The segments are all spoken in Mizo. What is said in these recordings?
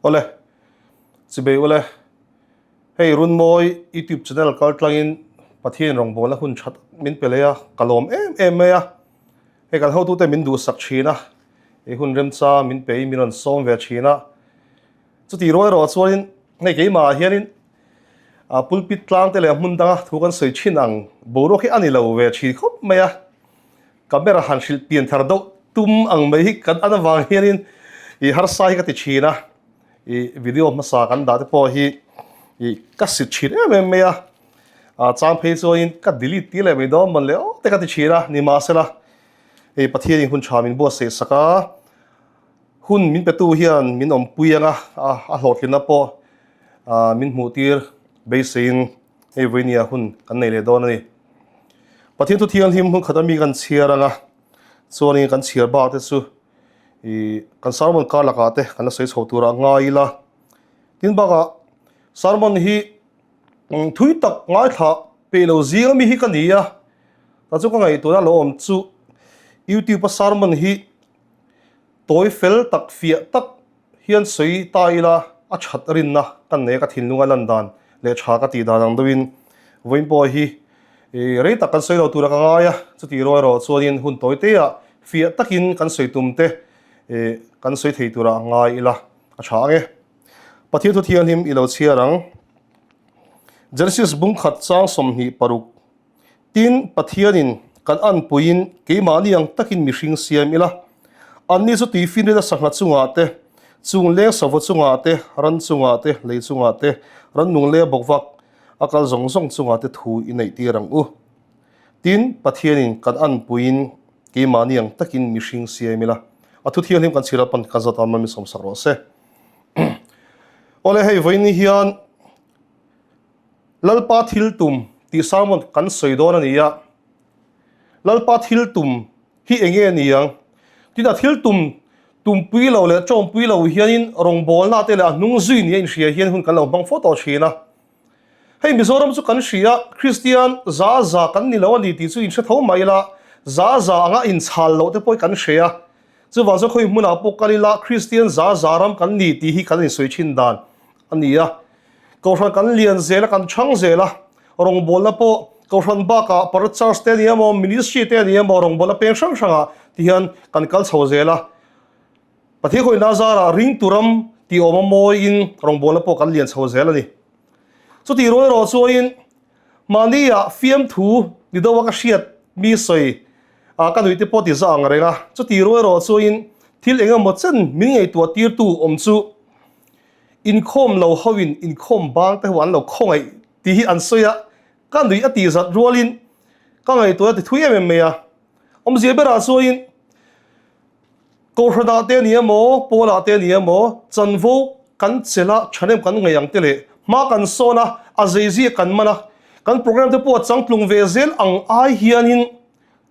Awle, chibei ule, hei Runmawi YouTube channel kal tlangin Pathian rawngbawlna hun tha tak min pe leh a, ka lawm em em mai a. Hei kan hotute min duhsak thin a, hei hun remchang min pe in min rawn sawm ve thin a. Chutih rual erawh chuanin hei keimah ah hianin pulpit tlang te leh hmun danga thu kan sawi thin ang boruak hi a ni lo ve thin khawp mai a. Camera han hrilh pian thar deuh tum ang mai hi kan an avang hianin ih harsa hi ka ti thin a, ih video hmasa kan dah te pawh hi ih ka sit thin em em mai a, ah chang phei chuanin ka delete tir leh mai dawn mawn le aw te ka ti thin a, nimahsela hei Pathianin hun tha min buatsaih sak a, hun min petu hian min awmpui ang a, a hlawhtlinna pawh ah min hmuh tir beiseiin. Hei vawinia hun kan nei leh dawn a ni. Pathian thu thianghlim hmun khat ami kan chhiar anga chuanin kan chhiar bak te chu ih kan sermon kar lakah te kan la sawi chho turah ngai ila. Tin bakah sermon hi thui tak ngaithla peih lo zing ami hi ka ni a, tah chu ka ngaihtuahna lo awm chu youtube a sermon hi tawi fel tak fiah tak hian sawi ta ila a that rinna ka nei a, ka thinlunga lan dan leh tha ka tih dan ang deuhin vawiin pawh hi rei tak kan sawi lo tura ka ngai a, chutih rual erawh chuanin hun tawi teah fiah takin kan sawi tum te kan sawi thei tura ngai ila a tha ang e. Pathian thu thianghlim i lo chhiar ang. Genesis bungkhat chang 26. Tin, Pathianin kan anpuiin keimahni ang takin mihring siam ila, anni chu tuifinrila sangha chungah te, chung leng sava chungah te, ran chungah te, lei chungah te, rannung leh bawkvak a kal zawng zawng chungah te thu i neih tir ang u. Tin, Pathianin kan anpuiin keimahni ang takin mihring siam ila, a thu thianghlim kan chhir apan kan zawt a, Mami sawmsak rawh se. Awle, hei vawiin hian Lalpa thil tum tih sermon kan sawi dawn a ni a, Lalpa thil tum hi eng nge ni ang? Tin a thil tum tumpui lo leh tawngpui lo hianin rawngbawlna te leh a hnung zui nia inhria hian hun kan lo hmang fo tawh thin a. Hei Mizoram chu kan hria, Kristian za za kan ni lo a ni tih chu inhre tho mai ila, za za anga inchhal loh te pawh hi kan hre a. Chuvang chuan khawi hmunah pawh kal ila Kristian za za ram kan ni tih hi kan insawi thin dan a ni a. Kohhran kan lian zel a, kan chhang zel a, rawngbawlna pawh Kohhran bakah Parrot Church te a ni emaw, Ministry te a ni emaw, rawngbawlna peng hrang hrangah ti hian kan kal chho zel a. Pathian khawihna zarah ringtu ram tih awm a mawiin rawngbawlna pawh kan lian chho zel a ni. Chutih rual erawh chuanin mahnia fiamthu ni deuha ka hriat mi sawi ah ka nuihte pawh ti za ang reng a. Chutih rual erawh chuanin thil eng emaw chen min ngaihtuah tirtu awm chu Inkhawm lo hoin inkhawm bang te ho an lo khawngaih tih hi an sawi a, ka nuih a tih zat rualin ka ngaihtuah a ti thui em em mai a. Awmzia berah chuanin Kohhranah te a ni emaw, Pawlah te a ni emaw, chanvo kan chelh a, thahnem kan ngaih ang te leh hma kan sawn a, a zeizia kan man a, kan program te pawh a changtlung ve zel ang ai hianin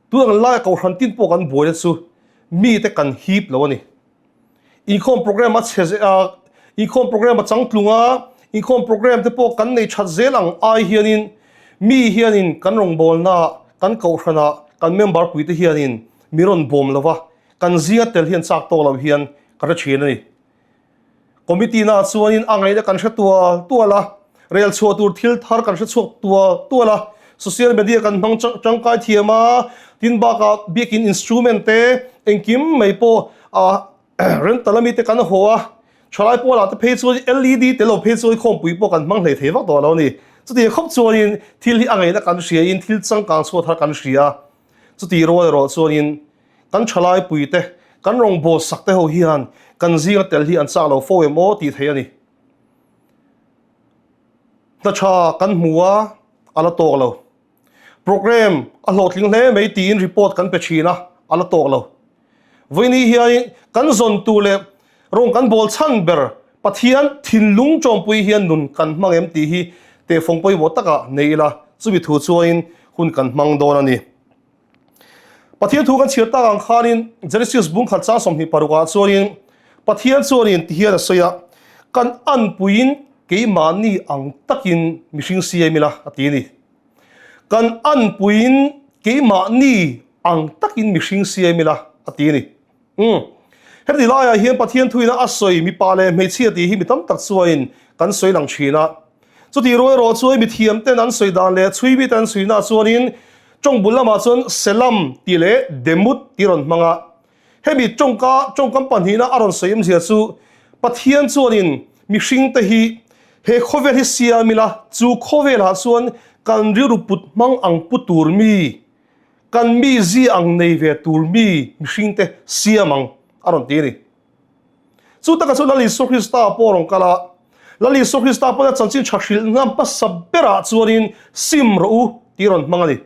tun ang laia Kohhran tin pawh kan buaina chu mite kan hip lo a ni. Inkhawm program a chhe a, inkhawm program a changtlung a, inkhawm program te pawh kan nei that zel ang ai hianin mi hianin kan rawngbawlnaah, kan kohhranah, kan member puite hianin mi rawn bawm lo va, kan zinga tel hian chak tawk lo hian ka hre thin a ni. Committee naah chuanin a ngaihna kan hre tual tual a, rel chhuah tur thil thar kan hre chhuak tual tual a, social media kan hmang tangkai thiam a, tin bakah biakin instrument te engkim mai pawh ah rental ami te kan haw a, thalai pawlah te phei chuan LED te lo phei chuan khawmpui pawh kan hmang hlei thei vak tawh lo a ni. Chutiang khawp chuanin thil hi a ngaihna kan hriain thil changkang chhuah thar kan hria a, chutih rual erawh chuanin Kan thalai puite, kan rawngbâwl sak te ho hian kan zinga tel hi an chak lo fo em aw tih theih a ni. Hna tha kan hmu a, a la tawk lo. Program a hlawhtling hle mai tiin report kan pe thin a, a la tawk lo. Vawiini hianin kan zawn tur leh rawng kan bawl chhan ber Pathian thinlung tawmpui hian nun kan hmang em tih hi tehfawng pawimawh takah nei ila, chumi thu chuanin hun kan hmang dawn a ni. Pathian thu kan chhiar tak ang khanin Genesis bung khat chang 26 ah chuanin Pathian chuanin ti hian a sawi a, Kan anpuiin keimahni ang takin mihring siam ila a ti a ni. Kan anpuiin keimahni ang takin mihring siam ila a ti a ni. Umm. Heti laiah hian Pathian thuina a sawi mipa leh hmeichhia tih hi mi tam tak chuain kan sawi lang thin a. Chutih ruai erawh chuan mi thiam ten an sawi dan leh chhui mite an sawi-na chuanin tawng bul lamah chuan selam tih leh demut tih rawn hmang a. Hemi tawngka tawngkam pahnihna a rawn sawi awmzia chu Pathian chuanin mihringte hi he khawvel hi siam ila chu khawvelah chuan kan rilru put hmang ang pu tur mi, kan mi zi ang nei ve tur mi mihringte siam ang a rawn ti a ni. Chu taka chu Lal Isua Krista pawh a rawn kal a, Lal Isua Krista pawhin a chanchin tha hrilhna hmasa berah chuanin sim rawh u tih a rawn hmang a ni.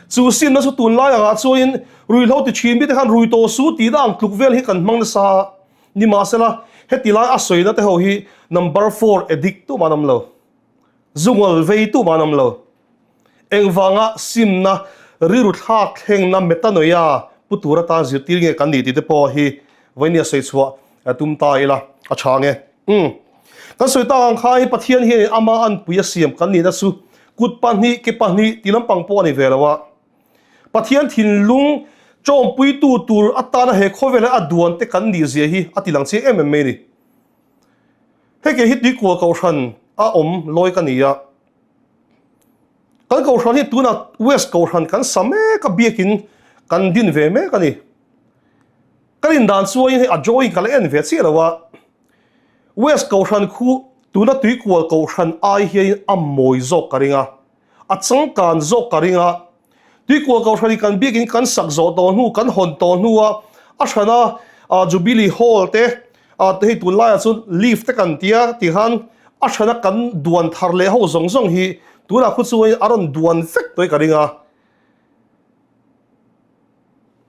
Chu simna chu tunlai angah chuanin ruihhlo ti thin mite khan rui tawh su tihna ang tluk vel hi kan hmang nasa a, nimahsela heti lai a sawina te ho hi number four addict tumah an awm lo, zungawl vei tumah an awm lo. Engvanga simna rilru thlak thlengna metanoia pu tur atan zirtir nge kan nih tih te pawh hi vawinia sawi chhuah tum ta ila a tha nge. Umm. Kan sawi tak ang kha hi Pathian hianin ama anpui a siam kan nihna chu kut pahnih ke pahnih ti lampang pawh a ni ve lo a. Pathian thinlung tawmpuitu tur atana he khawvela a duan te kan nih zia hi a ti lang chiang em em mai a ni. Hei ke hi tuikual kohhran a awm lawi ka ni a. Kan kohhran hi tunah West kohhran kan sa mek a, biakin kan din ve mek a ni. Ka rin dan chuan hei a drawing ka la en ve chiah lo a, West kohhran khu tuna tuikual kohhran ai hianin a mawi zawk ka ring a, a changkan zawk ka ring a. Tuikual kohhran hi kan biakin kan sak zawh tawh hnu, kan hawn tawh hnua a hrana Jubilee Hall te, hei tunlaiah chuan lift te kan tia tih khan a hrana kan duan thar leh ho zawng zawng hi tunah khu chuan a rawn duan vek tawh hi ka ring a.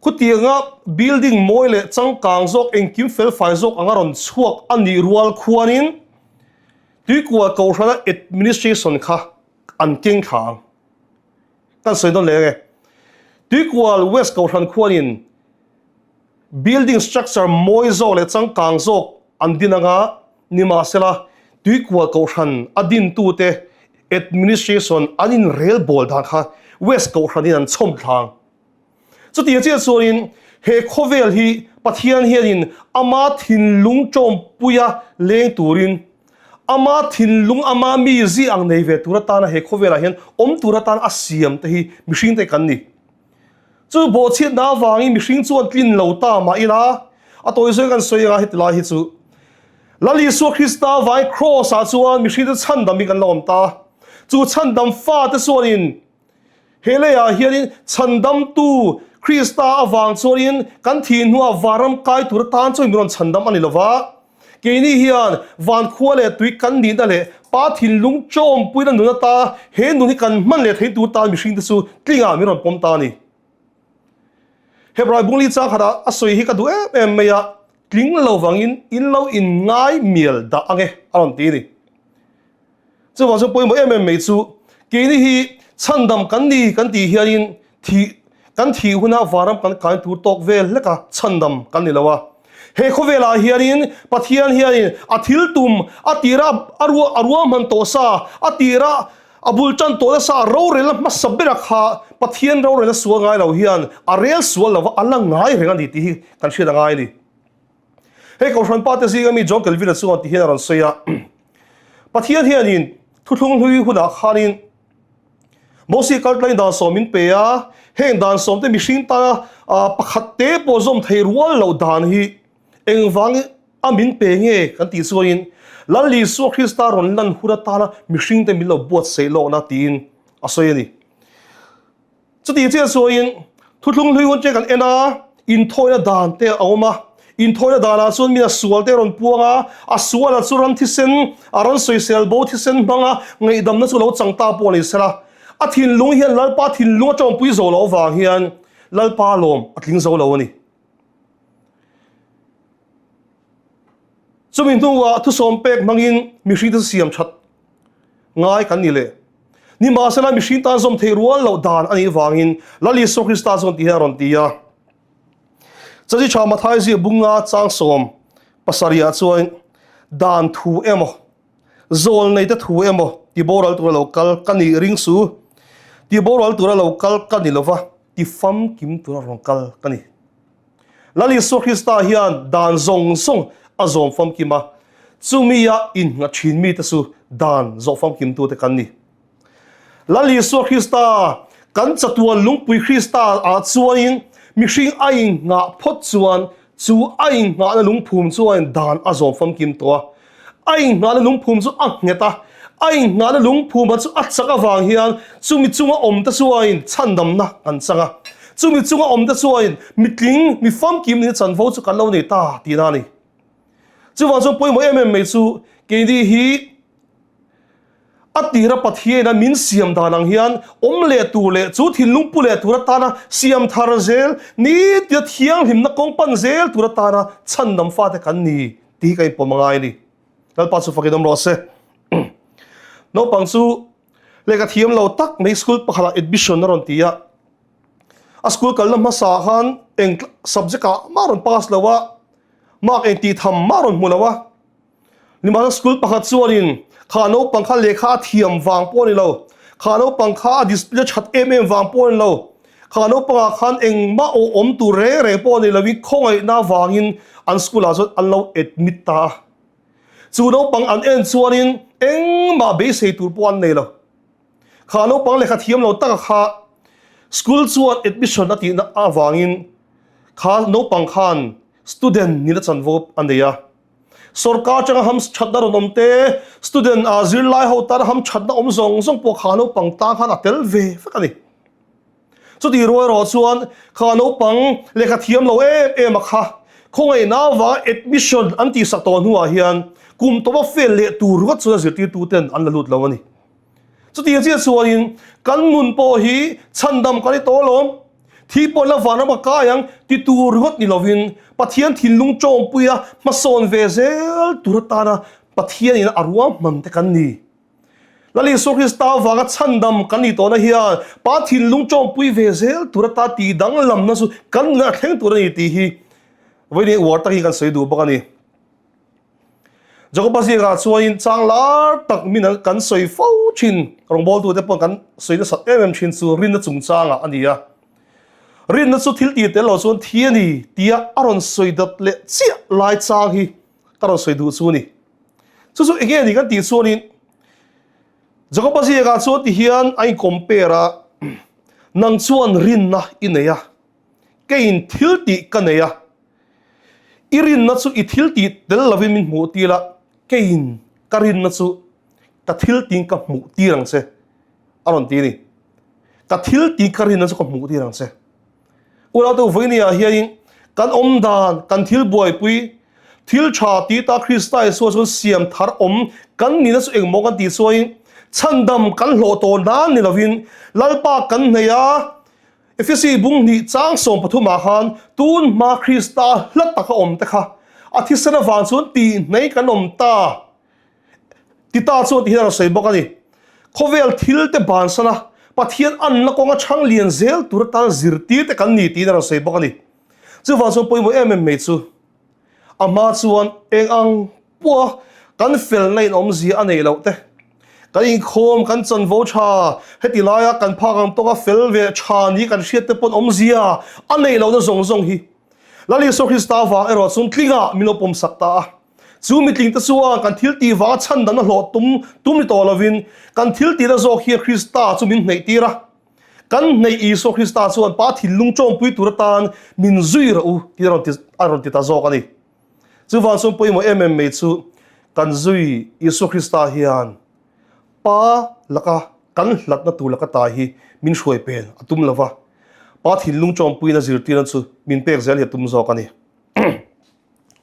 Khutianga building mawi leh changkang zawk engkim felfai zawk anga rawn chhuak a nih rual khuanin Tuikual kohhrana administration kha an keng thla ang. Kan sawi dawn leh ang e. Tuikual West Kohhran khuanin building structure mawi zawk leh changkang zawk an din anga nimahsela Tuikual Kohhran a dintute administration an inrelbawl dan kha West Kohhranin an chhawm thlang. Chutiang chiah chuanin he khawvel hi Pathian hianin ama thinlung tawmpuia leng turin, ama thinlung ama mi zi ang nei ve tur atana he khawvelah hian awm tur atan a siam te hi mihring te kan ni. Chu bawhchhiatna avangin mihring chuan tlin lo ta mah ila, a tawi zawng kan sawi anga heti lai hi chu Lal Isua Krista vai Kraws ah chuan mihring te chhandam hi kan la awm ta. Chu chhandam fate chuanin He leiah hianin chhandamtu Krista avang chuanin kan thih hnuah vanram kai tur atan chuan min rawn chhandam a ni lova. Keini hian van khua leh tui kan nihna leh Pa thinlung chawmpuina nun ata he nun hi kan hman leh thei tur tan mihringte chu tlingah min rawn pawm ta a ni. Hebrai Bungli chang khatah a sawi hi ka duh em em mai a, tling lo vangin in lo inngai mial dah ange a rawn ti a ni. Chuvang chuan pawimawh em em mai chu keini hi chhandam kan ni kan tih hianin thih kan thih huna vanram kan kai tur tawk vel hlek a chhandam kan ni lo a. He khawvelah hianin Pathian hianin a thil tum a tira a ruah a ruahman tawh sa a tira a bul tan tawh nasa a rorelna hmasa bera kha Pathian rorelna sual ngai lo hian a rel sual lova a la ngai reng a ni tih hi kan hriat a ngai a ni. Hei Kohhran pa te zinga mi John Calvin-a chuan ti hian a rawn sawi a, Pathian hianin thuthlung hlui hunah khanin Mosia kaltlangin dan sawm min pe a, heng dan sawm te mihring tana pakhat te pawh zawm thei rual loh dan hi engvangin a min pe nge kan tih chuanin Lal Isua Krista rawn lan hun atana mihring te min lo buatsaih lawkna tiin a sawi a ni. Chutih chiah chuain thuthlung hlui hun che kan en a, inthawina dan te a awm a. Inthawina danah chuan mi a sual te a rawn puang a, a sualah chu ram thisen, a ran sawisel bo thisen hmanga ngaihdamna chu lo chang ta pawh a ni sela. A thinlung hian Lalpa thinlung a tawngpui zo loh avang hian Lalpa lawm a tling zo lo a ni. Chumi hnuah thusawm pek hmangin mihring te chu siam that ngai kan ni le. Nimahsela mihring tan zawm theih rual loh dan a nih vangin Lal Isua Krista chuan ti hian a rawn ti a. Chachi tha Mathai ziah bunga chang sawm pasarihah chuan dan thu emaw, zawl nei te thu emaw ti boral tura lo kal ka nih ring su. Ti boral tura lo kal ka ni lova, ti famkim tura rawn kal ka ni. Lal Isua Krista hian dan zawng zawng a zawm famkim a, chumia innghat thin mite chu dan zawh famkimtute kan ni. Lal Isua Krista, kan chatuan lungpui Krista ah chuanin mihring a inngah phawt chuan chu a inngahna lungphum chuan dan a zawm famkim tawh a. A inngahna lungphum chu a nghet a, a inngahna lungphuma chu a chak avang hian chumi chunga awmte chuanin chhandamna kan chang a. Chumi chunga awmte chuanin mitling, mi famkim nihna chanvo chu kan lo nei ta tihna a ni. Chuvang chuan pawimawh em em mai chu keini hi A tira Pathiain a min siam dan ang hian awm leh tur leh chu thinlung pu leh tur atana siam thar zel, nitina thianghlimna kawng pan zel tur atana chhandam fate kan ni tih hi ka inpawm a ngai a ni. Lalpa chu fakin awm rawh se. Naupang chu lehkha thiam lo tak mai school pakhatah admission a rawn ti a. A school kalna hmasa ah khan eng subject ah mah a rawn pass lo a, mark eng tih tham mah a rawn hmu lo a. Nimahsela school pakhat chuanin kha naupang kha lehkha a thiam vang pawh a ni lo, kha naupang kha a discipline a that em em vang pawh a ni lo, kha naupangah khan engmah aw awm tur reng reng pawh a ni loin khawngaihna vangin an school ah chuan an lo admit ta a. Chu naupang an en chuanin engmah beisei tur pawh an nei lo. Kha naupang lehkha thiam lo taka kha school chuan admission a tihna avangin kha naupang khan student nihna chanvo a nei a. Sorkar atanga ham thatna rawn awm te, student ah zirlai ho tana ham thatna awm zawng zawng pawh kha naupang tan khan a tel ve vek a ni. Chutih rual erawh chuan kha naupang lehkha thiam lo em em a kha khawngaihna avanga admission an tihsak tawh hnuah hian kum tawpa fail leh tur ringawt chuan zirtirtu ten an la lut lo a ni. Chutiang chiah chuanin kan nun pawh hi chhandam kan ni tawh alawm. Thi pawh la vanram a kai ang ti tur ringawt ni lovin Pathian thinlung tawngpuia hmasawn ve zel tur atana Pathianin a ruahman te kan ni. Lal Isua Krista avanga chhandam kan nih tawhna hian Pa thinlung tawngpui ve zel tur ata tih danglamna chu kan nunah a thleng tur a ni tih hi vawiin uar takin kan sawi duh bawk a ni. Jakoba zingah chuanin chang lar tak min kan sawi fo thin, rawngbawltute pawh kan sawi nasat em em thin chu rinna chungchangah a ni a. Rinna chu thil tih tel lo chuan thi a ni tia a rawn sawi dat leh chiah lai chang hi ka rawn sawi duh chu a ni. Chu chu enge a ni kan tih chuanin Jakoba zingah chuan ti hian a in compare a, nang chuan rinna i nei a, keiin thil tih ka nei a, I rinna chu i thil tih tel lovin min hmuh tir a, keiin ka rinna chu ka thil tiin ka hmuh tir ang che, a rawn ti a ni. Ka thil tiin ka rinna chu ka hmuh tir ang che. Unaute vawinia hianin kan awm dan, kan thil buaipui, thil tha ti ta Krista Isua chuan siam thar awm kan nihna chu engmaw kan tih chuanin chhandam kan hlawh tawh nan ni lovin Lalpa kan hneih a, Efesi bung hnih chang 13 ah khan tun hma Krista hla taka awm te kha a thisen avang chuan tih hnei kan awm ta ti ta chuan ti hian a rawn sawi bawk a ni. Khawvel thil te bansan a Pathian anna kawnga chhang lian zel tur atan zirtir te kan ni tiin a rawn sawi bawk a ni. Chuvang chuan pawimawh em em mai chu A hma chuan eng ang pawha kan felna in awmzia a neih loh te, kan inkhawm, kan chanvo tha, heti laia kan phak ang tawka fel ve tha ni kan hriat te pawn awmzia a neih lohna zawng zawng hi Lal Isua Krista vang erawh chuan tlingah min lo pawmsak ta a. Chu mitling te chuan kan thil tih vanga chhandamna hlawh tum tum ni tawh lovin kan thil tihna zawk hian Krista chu min hneih tir a. Kan hneih Isua Krista chuan Pa thinlung tawngpui tur atan min zui rawh u tih a rawn ti a rawn ti ta zawk a ni. Chuvang chuan pawimawh em em mai chu kan zui Isua Krista hian Pa laka kan hlatna tur laka tai hi min hruai pen a tum lo va, Pa thinlung tawngpuina zirtirna chu min pek zel hi a tum zawk a ni.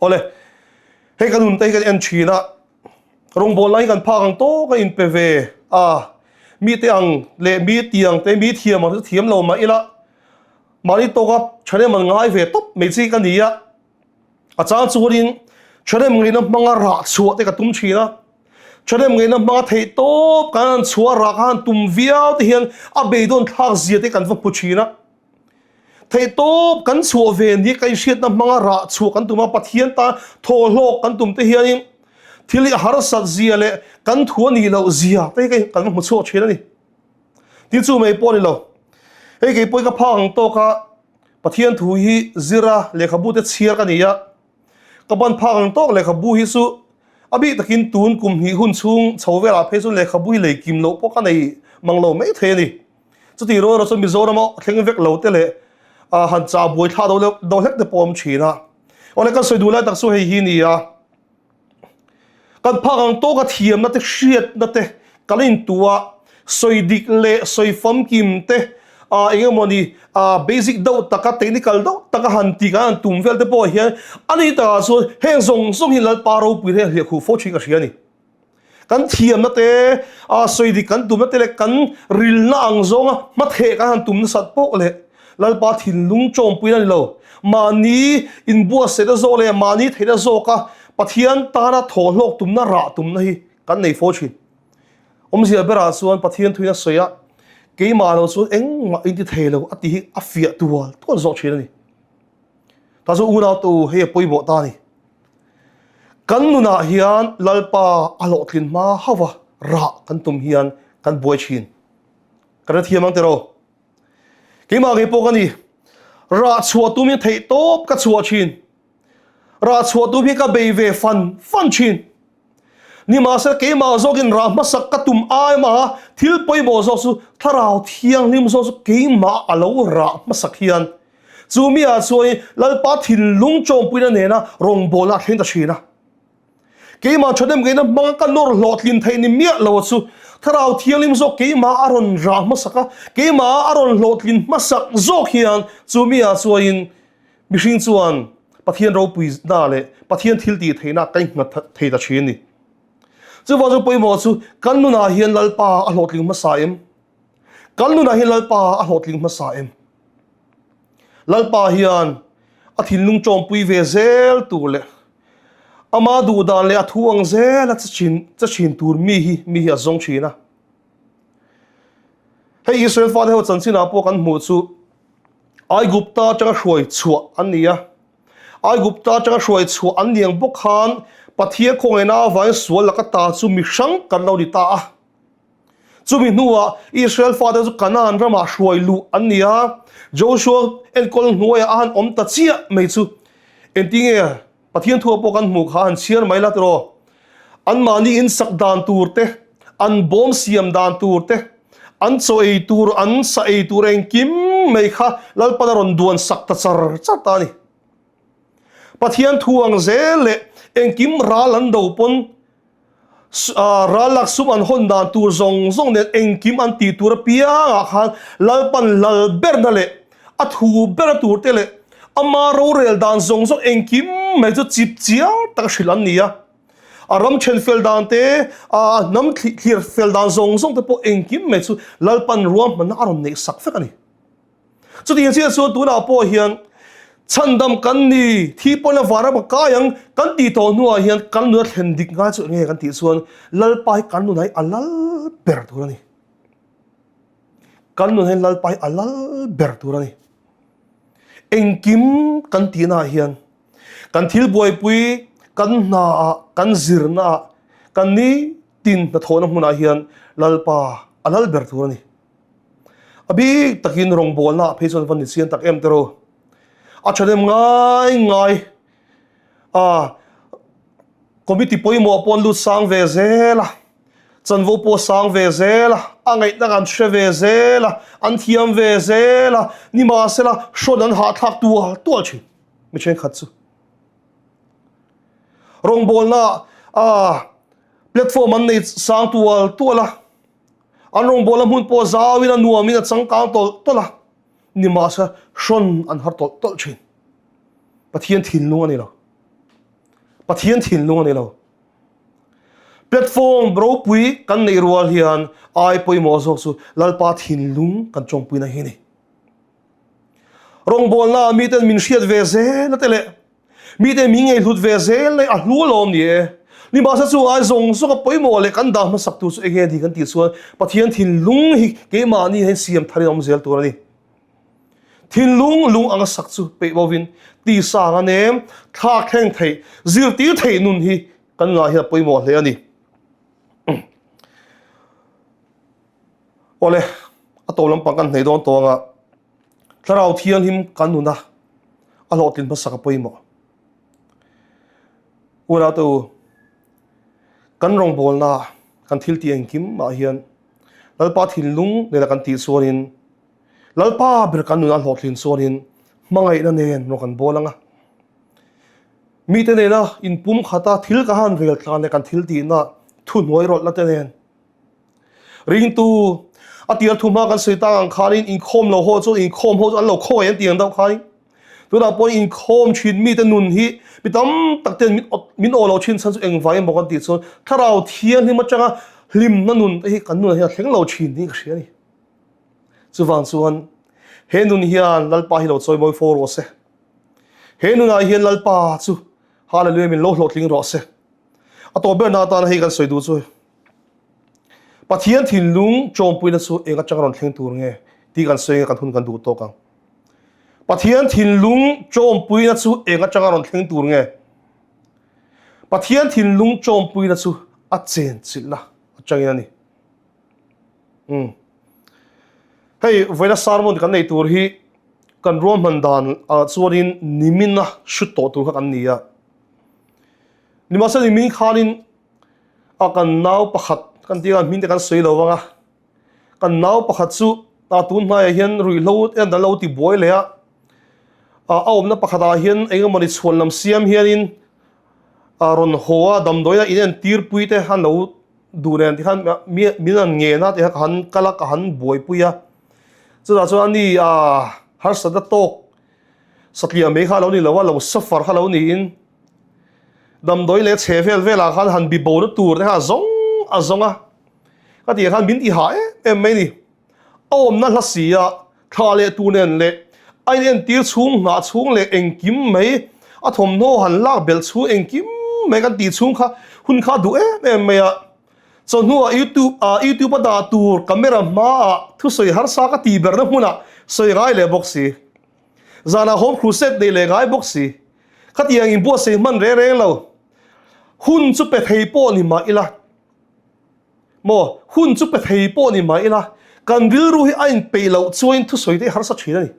Awle, hei ka nun te hi kan en thin a, rawngbawlna hi kan phak ang tawk a inpe ve a, mite ang leh mi tiang te, mi thiam ang te chu thiam lo mah ila, mahni tawka thahnem an ngai ve tawp mai chi ka ni a, a chang chuanin thahnem ngaihna hmanga rah chhuah te ka tum thin a, thahnem ngaihna hmanga theih tawp kan han chhuah rah kha han tum viau te hian a beidawn thlak zia te kan va hmu thin a. Theihtawp kan chhuah ve ni ka inhriatna hmanga rah chhuah kan tum a, Pathian tan thawhlawk kan tum te hianin thil hi a harsat zia leh kan thu a nih loh zia te hi kan hmu chhuak thin a ni. Tin chu mai pawh a ni lo. Hei kei pawhin ka phak ang tawk a, Pathian thu hi zira lehkhabu te chhiar ka ni a, ka ban phak ang tawk lehkhabu hi chu a bik takin tun kum hnih hun chhung chho velah phei chuan lehkhabu hi lei kim loh pawh ka nei mang lo mai thei a ni. Chutih rual erawh chuan Mizorama thleng vek lo te leh han chah buai thla do hlek te pawh a awm thin a. Awle kan sawi duh lai tak chu hei hi ni a. Kan phak ang tawka thiamna te hriatna te kan intuah sawi dik leh sawi famkim te ah eng emawni ah basic deuh taka technical deuh taka han tih kan han tum vel te pawh hian a ni takah chuan heng zawng zawng hi Lalpa ropui hian hliah khuh fo thin ka hria a ni. Kan thiamna te ah sawi dik kan tumna te leh kan rilna ang zawnga hmatheh kan han tum nasat pawh leh Lalpa thinlung tawmpuina ni lo. Mahni inbuatsaihna zawk leh mahni theihna zawka Pathian tana thawhhlawk tumna rah tumna hi kan nei fo thin. Awmzia berah chuan Pathian thuin a sawi a, keimah lo chuan engmah in ti thei lo a tih hi a fiah tual tual zawk thin a ni. Ta chu unau te u hei a pawimawh ta a ni. Kan nunah hian Lalpa a hlawhtlin hma hauva rah kan tum hian kan buai thin. Kan hrethiam ang tiraw? Keimah ngei pawh ka ni. Rah chhuah tum hi theih tawp ka chhuah thin. Rah chhuah tum hi ka bei ve fan fan thin. Nimahsela keimah zawkin rah hmasak ka tum ai maha thil pawimawh zawk chu thlarau thianghlim zawk chu keimah a lo rah hmasak hian chu mi ah chuan Lalpa thinlung chawmpuina nena rawngbawlna a thleng ta thin a. Keimah thahnem ngeina hmanga ka nawr hlawhtlin theih ni miah lo chu Thlarau Thianghlim zawk keimah a rawn rah hmasak a, keimah a rawn hlawhtlin hmasak zawk hian chu mi ah chuain mihring chuan Pathian ropuina leh Pathian thil tih theihna ka innghat thei ta thin a ni. Chuvang chu pawimawh chu kan nunah hian Lalpa a hlawhtling hmasa em? Kan nunah hian Lalpa a hlawhtling hmasa em? Lalpa hian a thinlung tawmpui ve zel tur leh Ama duh dan leh a thu ang zel a che thin tur mi hi mi hi a zawng thin a. Hei Israel fate ho chanchinah pawh kan hmuh chu Aigupta atanga hruai chhuah an ni a. Aigupta atanga hruai chhuah an ni ang bawk khan Pathian khawngaihna avangin sual laka ta chu mi hrang kan lo ni ta a. Chumi hnuah Israel fate chu Kanaan ramah hruai luh an ni a, Joshua enkawl hnuaiah a han awm ta chiah mai chu engtinge Pathian thua pawh kan hmuh kha han chhiar mai la tiraw? Anmahni insak dan tur te, an bawm siam dan tur te, an chaw ei tur, an sa ei tur engkim mai kha Lalpan a rawn duan sak ta char char ta a ni. Pathian thu ang zel leh engkim ral an do pawn Ral lak sum an hawn dan tur zawng zawng nen engkim an tih tur apiangah khan Lalpan lal berna leh a thu bera tur te leh ama rorel dan zawng zawng engkim mai chu chip chiar taka hrilh an ni a. A ram then fel dan te, a hnam thlir fel dan zawng zawng te pawh engkim mai chu Lalpan ruahmanna a rawn neih sak vek a ni. Chutiang chiah chuan tunah pawh hian chhandam kan ni, thi pawn a var a kai ang kan tih tawh hnuah hian kan nuna thlen dik ngai chu enge kan tih chuan Lalpa hi kan nunah hi a lal ber tur a ni. Kan nunah hian Lalpa hi a lal ber tur a ni. Engkim kan tihnaah hian kan thil buaipui, kan hnaah, kan zirnaah, kan nitin hnathawhna hmunah hian Lalpa a lal ber tur a ni. A bik takin rawngbawlna ah phei chuan va ni chian tak em tero. A thahnem ngai ngai a committee pawimawh pawh an lut sang ve zel a, chanvo pawh a sang ve zel a, a ngaihna an hre ve zel a, an thiam ve zel a, nimahsela hrawn an hahthlak tual tual thin mi thenkhat chu. Rawngbawlna ah platform an nei sang tual tual a. An rawngbawlna hmun pawh zauin a nuamin a changkang tawlh tawlh a, nimahse hrawn an har tawlh tawlh thin. Pathian thinlung a ni lo. Pathian thinlung a ni lo. Platform ropui kan neih rual hian ai pawimawh zawk chu Lalpa thinlung kan tawngpuina hi a ni. Rawngbawlna miten min hriat ve zel a te leh Mite min ngaihhlut ve zel leh a hlu alawm ni e. Nimahse chu ai zawng zawng a pawimawh leh kan dah hmasak tur chu enge ni kan tih chuan Pathian thinlung hi keimahni hian siam thar in a awm zel tur a ni. Thinlung lung anga sak chu peih bovin tisa anga nem, thlak thleng theih, zirtir theih nun hi kan ngah hian a pawimawh hle a ni. Awle, a to lampang kan hnei dawn tawng a. Thlarau Thianghlim kan nuna a hlawhtlin hmasak a pawimawh. Unaute u, kan rawngbawlna kan thil tih engkim ah hian Lalpa thinlung nena kan tih chuanin Lalpa ber kan nuna hlawhtlin chuanin hmangaihna nen rawng kan bawl ang a. Mite nena inpumkhata thil ka han rel tlan leh kan thil tihna thuhnuai rawlhna te nen Ringtu, a tir thu hma kan sawi tak ang khanin inkhawm lo ho chu inkhawm ho chu an lo khawi an tih ang deuh khain tunah pawh inkhawm thin mite nun hi mi tam tak ten min min aw lo thin chhan chu engvai emaw kan tih chuan thlarau thianghlim atanga hlimna nun te hi kan nunah hian a thleng lo thin hi ka hria a ni. Chuvang chuan he nun hian Lalpa hi lo chawimawi fo rawh se. He nunah hian Lalpa chu Hallelujah min lo hlawhtling rawh se. A tawp berna atana hei kan sawi duh chu Pathian thinlung ṭawmpuina chu eng aṭanga rawn thleng tur nge tih kan sawi nge kan hun kan duh tawk ang. Pathian thinlung ṭawmpuina chu eng aṭanga rawn thleng tur nge? Pathian thinlung ṭawmpuina chu a chenchilhna aṭangin a ni. Umm. Hei vawiina sermon kan nei tur hi kan ruahman dan ah chuanin nimina hrut tawh tur kha kan ni a. Nimahsela nimin khanin a kan nau pakhat kan tih a hming te kan sawi lo vang a kan nau pakhat chu a tun hnaiah hian ruihhlo te an lo ti buai leh a a awmna pakhat ah hian eng emawni chhuan lam siam hianin a rawn haw a damdawi a in entir pui te an lo duh nen tikhan min an ngen a tikhan ka han kal a ka han buaipui a chutah chuan ani a harsatna tawk satliah mai kha a lo ni lo a lo suffer kha lo niin. Damdawi leh chhe vel velah khan han bi bo na tur te kha a zawng a zawng a, ka tih khan min ti hah em em mai ni. A awmna hla si a, thla leh tur nen leh a in entir chhung nghah chhung leh engkim mai, a thawmhnaw han lak belh chhung engkim mai kan tih chhung kha hun kha a duh em em mai a. Chawhnuah YouTube ah YouTube a dah tur camera hmaah thusawi harsa ka tih berna hmunah sawi ngai leh bawk si. Zanah home crusade neih leh ngai bawk si. Khatiang in buatsaih hman reng reng lo. Hun chu pe thei pawh ni mah ila. Maw, hun chu pe thei pawh ni mah ila, kan rilru hi a inpeih loh chuain thusawi te hi harsa thin a ni.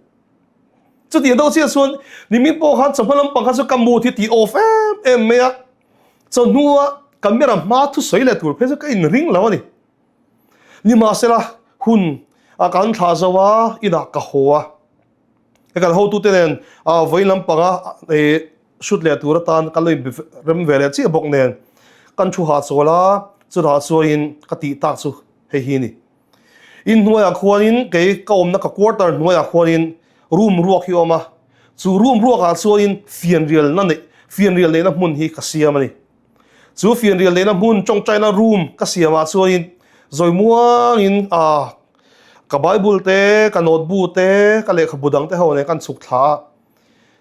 Chutiang deuh chiah chuan nimin pawh khan chawhma lampang kha chu ka mood hi tih off em em mai a. Chawhnua camera hma thusawi leh tur phei chu ka inring lo a ni. Nimahsela hun a kan thlah zo a, inah ka haw a. He kan hotute nen vawiin lampanga hrut leh tur atan kan lo inrem ve leh chiah bawk nen kan thu hahchawl a, chutah chuanin ka tih tak chu hei hi a ni. Inhnuaiah khuanin kei ka awmna ka quarter hnuaiah khuanin room ruak hi a awm a, chu room ruakah chuanin fianrialna neih fianrial neihna hmun hi ka siam a ni. Chu fianrial neihna hmun tawngtaina room ka siamah chuanin zawi muangin ah ka Bible te, ka note te, ka lehkhabu dang te ho nen kan chhuk thla a,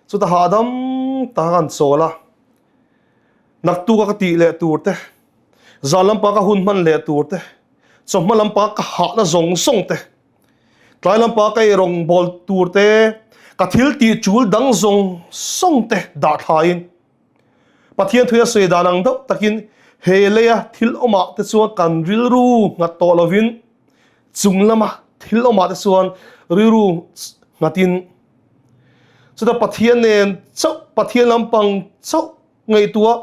chuta hahdam taka kan chawl a, naktuka ka tih leh tur te, zan lampang ka hun hman leh tur te, chawhma lampang ka hahna zawng zawng te, tlai lampang ka eirawng bawl tur te, ka thil tih tul dang zawng zawng te dah thlain Pathian thuia sawi dan ang deuh takin he leia thil awmah te chuan kan rilru nghat tawh lovin chung lama thil awmah te chuan rilru nghatin chutah Pathian nen chauh Pathian lampang chauh ngaihtuah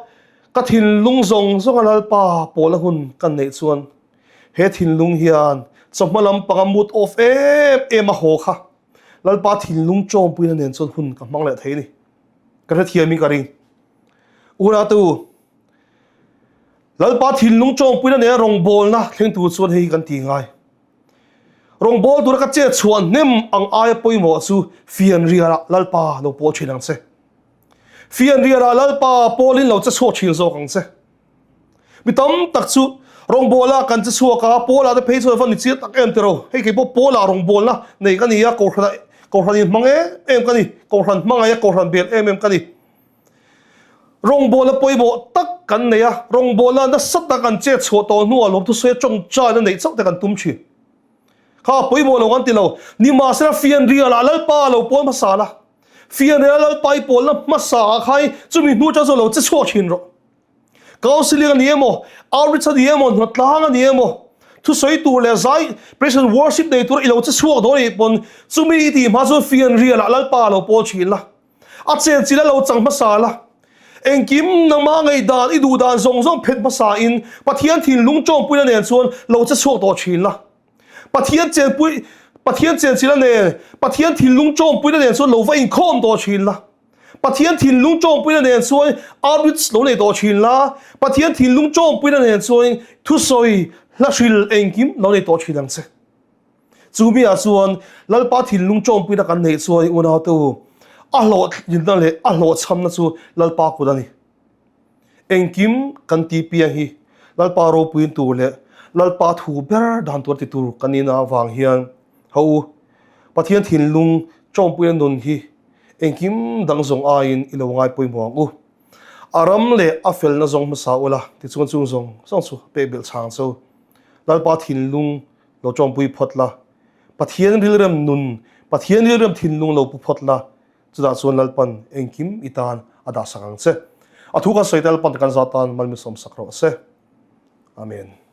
ka thinlung zawng zawnga Lalpa pawhna hun kan neih chuan he thinlung hian chawhma lampanga mood off em em a haw kha Lalpa thinlung tawmpuina nen chuan hun ka hmang leh thei a ni. Ka hrethiam in ka ring. Unatu, Lalpa thinlung tawngpuina nena rawngbawlna thleng tur chuan hei hi kan ti ngai. Rawngbawl tura ka chet chhuah hnem ang aia pawimawh chu fianrialah Lalpa lo pawl thin ang che. Fianrialah Lalpa pawlin lo che chhuak thin zawk ang che. Mi tam tak chu rawngbawla kan che chhuak a, Paula te phei chuan va ni chiang tak em tiro. Hei kei pawh Paula rawngbawlna nei ka ni a, Kohhran Kohhran in hmang em em ka ni, Kohhran hmangaih a Kohhran bel em em ka ni. Rawngbawlna pawimawh tak kan nei a, rawngbawlna nasa tak an chet chhuah tawh hnuah lawmthusawi a tawngtaina neih chauh te kan tum thin. Kha pawimawh lo kan ti lo, nimahsela fianrialah Lalpa lo pawl hmasa la, fianriala Lalpa i pawlna hmasa ah khan chumi hnu atang chuan lo che chhuak thin rawh. Counselling a ni emaw, outreach a ni emaw, hnatlang a ni emaw, Thusawi tur leh zai, praise and worship nei tur i lo che chhuak dawn anih pawn chumi i tih hma chuan fianrial ah Lalpa lo pawl thin la. A chenchilh a lo chang hmasa la. Engkim nangmah ngaihdan i duh dan zawng zawng phet hmasa in Pathian thinlung tawngpuina nen chuan lo che chhuak tawh thin la. Pathian chenpui Pathian chenchilh a nen Pathian thinlung tawngpuina nen chuan lo va inkhawm tawh thin la. Pathian thinlung tawngpuina nen chuan outreach lo nei tawh thin la. Pathian thinlung tawngpuina nen chuan thusawi hla hril engkim lo nei tawh thin ang che. Chu miah chuan Lalpa thinlung tawmpuina kan neih chuan i unaute u, a hlawhtlinna leh a hlawhchhamna chu Lalpa kut a ni. Engkim kan ti piang hi Lalpa ropuiin tur leh Lalpa thu ber dan tur ti tur kan nihna avang hian ho u, Pathian thinlung tawmpuina nun hi engkim dang zawng aiin i lo ngai pawimawh ang u. A ram leh a felna zawng hmasa ula tichuan chung zawng zawng chu pek belh chhang che u. Lalpa thinlung Lo tawngpui phawt la, Pathian rilrem nun, Pathian rilrem thinlung lo pu phawt la, chutah chuan Lalpan engkim i tan a dah sak ang che. A thu kan sawi te Lalpan kan za tan malmisawm sak rawh se. Amen.